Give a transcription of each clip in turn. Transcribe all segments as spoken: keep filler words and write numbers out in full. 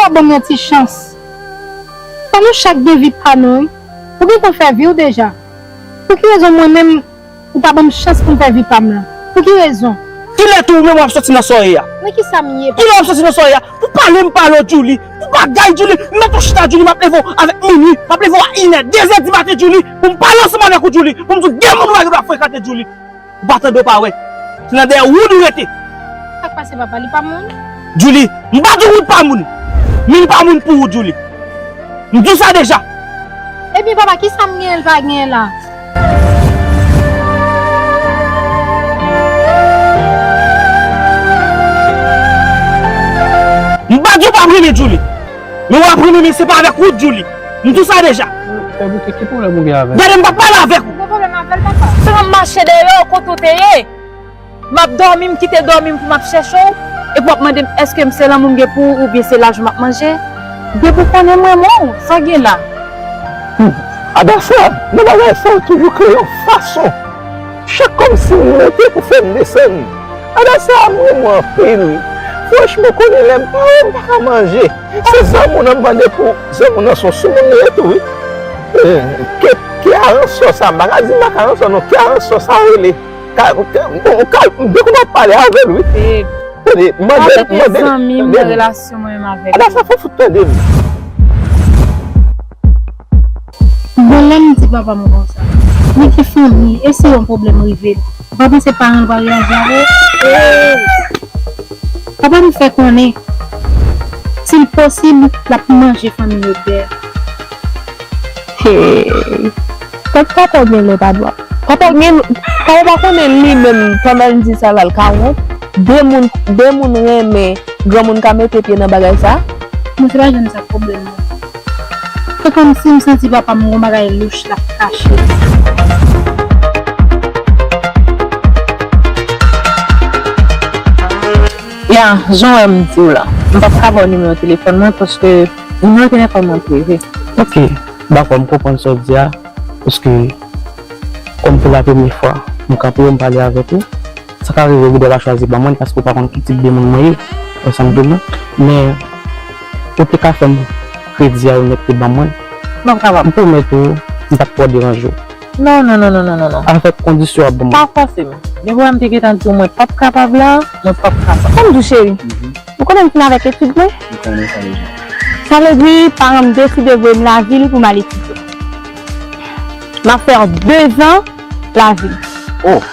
Ban m yon ti chans. Fò nou chak gen vi pa nou, wi. Ou gentan fè vi w deja. Pou ki rezon mwen menm, ou pa ban m chans pou m fè vi pa m lan? Pou ki rezon? Kilè tou ou menm w ap soti nan sa w ye a? Nan ki sa m ye? Kilè w ap soti nan sa w ye a? Pou pale m pale w, Djouly. Pou bagay, Djouly. M mèt ou chita, Djouly, m ap leve w avèk minui. M ap leve w a inè, dezè di maten, Djouly. Pou m pale ansanm avèk ou, Djouly. Pou m di w gen moun ou pa gen dwa frekante, Djouly. Ou pa tande, ou pa wè. Se nan dèyè Wood ou rete. Sa k pase, papa? Li pa moun? Djouly, m pa di w Wood pa moun. Men li pa moun pou ou, Djouly. M di w sa deja. Ebyen, papa, ki sa m genyen, l pa genyen la? M pa di w pa renmen Djouly. Men w ap renmen, men se pa avèk Wood, Djouly. M di w sa deja. Fè bouke, ki pwoblèm ou gen avè l? Gade, m p ap pale avèk ou. Ou gen pwoblèm avè l, papa? Sa m mache dèyè w kote w te ye. M ap dòmi, m kite dòmi m pou m ap chèche w. Epi w ap mande m èske m se lanmou m gen pou ou oubyen se lajan m ap manje. Depi w konnen m renmen w, sa gen la? Hmm. Adasa, nan bagay sa, ou toujou kreye yon fason. Chak kòmsi m monte pou fè m desann. Adasa, m renmen w anpil. Franchman, konnen lè m pa wè m pa ka manje. Se zanmi w nan m mande pou zanmi w nan se yon soumoun li ye tou, wi. Eh, ke, ke aransò sa, m pa ka di m pa ka aransò non, ke aransò sa rele? Ka, ka, bon, ka, m dekouvè pale avè l, wi. Tande, mande l, mande l, zanmi m nan relasyon mwen menm avè l. Adasa, fò fout tande m. Bon, lè m di papa m konsa, men ki fanmi, e si yon pwoblèm rive l, ou pa panse paran l va reyaji avè l? Papa m fè konnen, si l posib, l ap manje fanmi yo dèyè. Hey. Tèt papa w gen lè pa dwat. Papa w gen, papa w pa konnen li menm, pandan l di sa la, l ka wont. De moun, de moun renmen, granmoun ka mete pye nan bagay sa. Mwen se pa janm sa pwoblèm mwen. Se kòmsi m santi papa m gon bagay louch l ap kache. Ya, jan w wè m di w la, m p ap ka ba w nimewo telefòn mwen paske nimewo telefòn mwen prive. Ok, dakò, m konprann sa w di a, paske kòm pou la premye fwa m kanpe w, m pale avèk ou, sa ka rive ou gen dwa pa chwazi ban mwen l paske ou pa konn ki tip de moun mwen ye, ou konprann sa m di w la, men ou te ka fè m kredi a ou mèt te ban mwen l. M p ap kapab. M pwomèt ou, m p ap twò deranje w. Non, non, non. Avèk kondisyon w ap ban mwen. Pa fòse m. Depi w wè m te gentan di w mwen p ap kapab la, mwen p ap kapab. Sa m di w, cheri? Mhm. Ou konnen m fin avèk etid mwen? M konnen sa deja. Sa vle di, paran m deside voye m lavil pou m al etidye. M ap fè dezan lavil. Oh!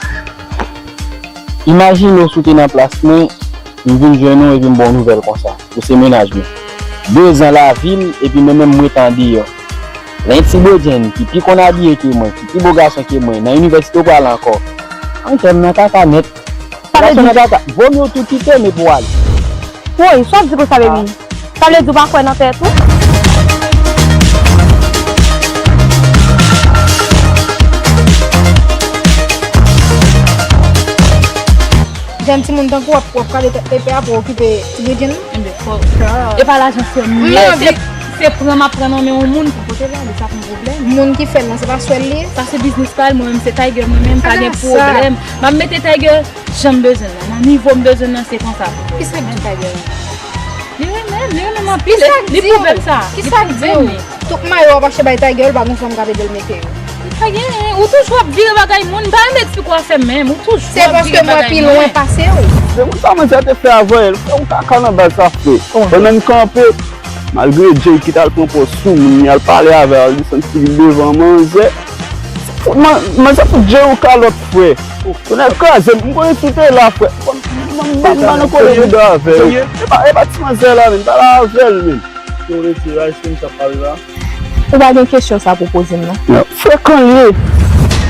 Imajine w si w te nan plas mwen, m vin jwenn ou epi m ba w nouvèl konsa. Ou se mennaj mwen. Dezan lavil, epi mwen menm m ret andeyò. Lè yon ti bredjenn ki pi konn abiye ke mwen, ki pi bo gason ke mwen, nan inivèsite w pral ankò. Antèm nan kaka nèt. Sa vle di gason nan kaka. Vomye w tou kite m epi w ale. Woy, sa w ap di konsa, baby? Sa vle di w pa kwè nan tèt ou? Jèn timoun tankou w ap, w ap kale tèt pèpè a pou okipe ti bredjenn nan? Enben, fò, e pa lajan sè m ye, se, se pran m ap pran nan men yon moun pou pote l ale, sa pa yon pwoblèm. Moun ki fè l lan, se pa sè l li ye? Sa se biznis pa l, mwen menm se Tiger, mwen menm, pa gen pwoblèm. M ap mete Tiger jan m bezwen l lan, nan nivo m bezwen l lan, se konsa. Kisa k di w Tiger? Li renmen m, li renmen m anpil, li pwouve m sa. Kisa k di w? Tout mayo w ap achte bay Tiger, l pa gon fanm k ap ede l mete yo. Pa gen, ou toujou ap vire bagay moun, m pa renmen ti kou a fè menm, ou toujou ap vire bagay moun. Se paske mwen pi lwen pase w. Se konsa mwen sa te fè avè l, fè yon kaka nan baz sa fre. Pandan m kanpe, malgre Jay ki t al pran pòz sou moun, li al pale avè l, al desann figi l devan manzè. Fout man-, manzè fout Jay yon kalòt, frè. Tonnè kraze m, m konnen si w te la, frè. Ban m, ban m, ban m nan kole bouda avè w. E pa, e pa ti manzè la menm, pale avè l menm. Ou pa gen kesyon sa pou poze m non. Frekan l ye.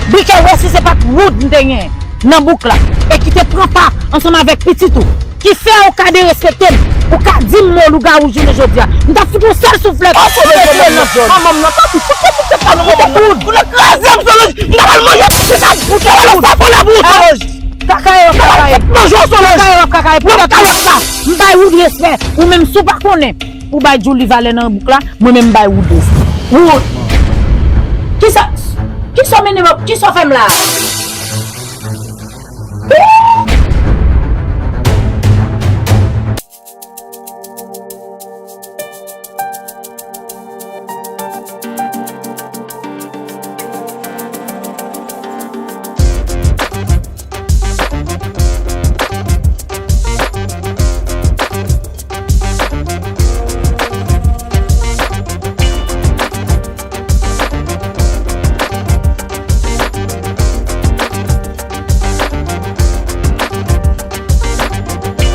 Bike wè si se pa t Wood m te gen nan bouk la e ki te pran pa ansanm avèk pitit ou ki fè ou ka derespekte m, ou ka di m mo lougawou jounen jodi a. M t ap fout yon sèl souflèt. Manman m nan tankou fout yon souflèt pa nou manman m nan. Ou nan kraze m Solange. M ta pral manje pitit sa. Ou ta pral sa pou la bouch Solange. Kaka e wòf, kaka e. Manje w Solange. Kaka e wòf, kaka e. Pou kalòt la. M bay Wood respè. Ou menm si w pa konnen. Ou bay Djouly valè nan bouk la, mwen menm m bay Wood. Wood. Kisa, kisa w mennen m, kisa w fè m la?